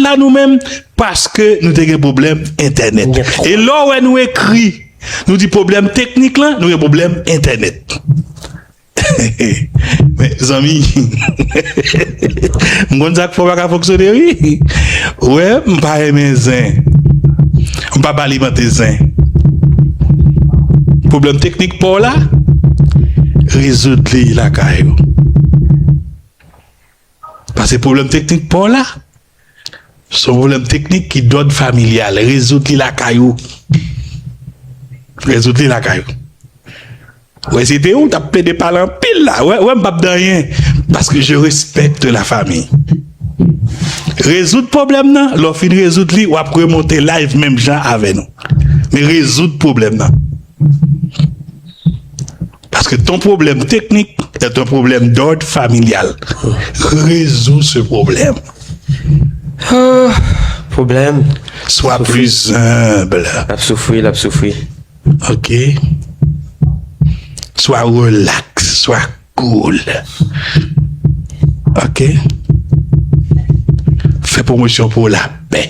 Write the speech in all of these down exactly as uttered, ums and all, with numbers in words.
la nou menm, paske nou te gen pwoblèm entènèt. E lè w wè nou ekri, nou di pwoblèm teknik lan, nou gen pwoblèm entènèt. Men zanmi, m konn sa k fè w pa ka fonksyone wi. Ou wè, m pa renmen zen. M p ap alimante zen. Pwoblèm teknik pa w la, rezoud li lakay ou. Paske pwoblèm teknik pa w la, se yon pwoblèm teknik ki dòd familyal. Rezoud li lakay ou. Rezoud li lakay ou. Wè, si te ou, t ap plede pale anpil la. Wè, wè, m p ap di anyen. Paske je respecte la famille. Rezoud pwoblèm nan. Lè w fin rezoud li, w ap remonte live menm jan avè nou. Men rezoud pwoblèm nan. Parce que ton problème technique est un problème d'ordre familial. Résous ce problème. Ah, pwoblèm. Sois plus humble. L ap soufri, l ap soufri. Ok. Sois relax, sois cool. Ok. Fè pwomosyon pou lapè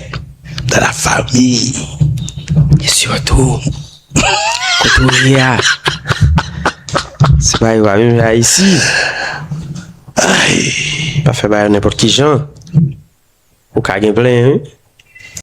dans la famille. E sitou, kote w ye a, se pa yo pa menm la isi. Pa fè bagay nenpòt ki jan. Ou ka gen plen, wi.